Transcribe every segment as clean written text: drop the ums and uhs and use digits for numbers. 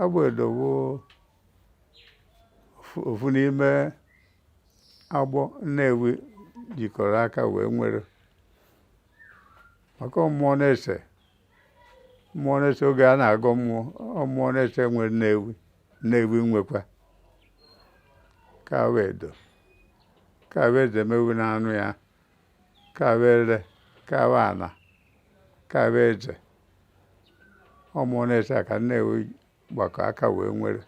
Agbọ Edo bụ ofu n'ime agbọ Nnewi jikọrọ aka wee nwere, maka mmụọ na-ese, mmụọ na-ese oge a na-agọ mmụọ, ọ mmụọ na-ese nwere Nnewi. Nnewi nwekwa ka wee Edo, ka wee Ezemewi na anụ ya, ka wee Ere, ka wee Ana, ka wee Eze. Ọ mmụọ na-ese a ka Nnewi gbakọ aka wee nwere.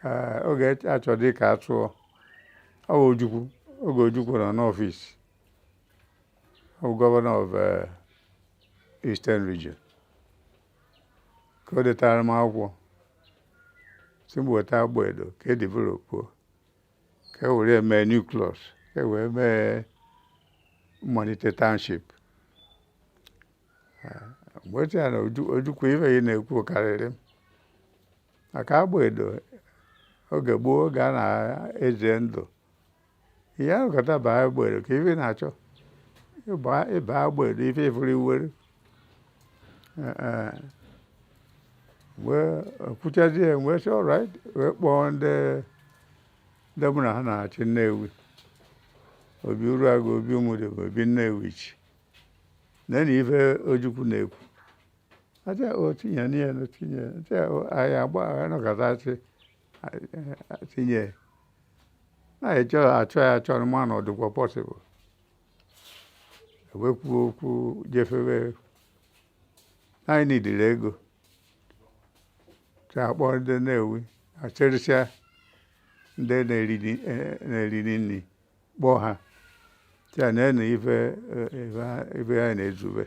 Ee, oge achọrọ dị ka atụọ ọ bụ Ojukwu, oge Ojukwu nọ n'office, ọ bụ governor of Eastern Region, ka o detara m akwụkwọ si m weta Agbọ Edo ka e developuo, ka e were mee nucleus, ka e wee mee mmalite township. Mgbe ya na Ojukwu, ife ị na-ekwu karịrị m, maka Agbọ Edo oge gboo, oge a na-eze ndụ, ihe anụkọta baa Agbọ Edo ka ife na-achọ ịba Agbọ Edo, ife ifuru iwere. Mgbe kwuchazie, wee sị alright, wee kpọọ ndị mụ na ha na-achị Nnewi, Obi Uruagụ, Obi Ụmụdebe, Obi Nnewi chi na ife Ojukwu na-ekwu aja o tinye n'ihe na tinye anyị agba anọkọta sị tinye na-echọ achọ ya achọ ma na ọ dịkwa possible. Ewekwu okwu jefebe, anyị nidiri ego ka akpọ ndị Nnewi achịrịsịa ndị na-eri nri, kpọọ ha tia na ife ife anyị na-ezube.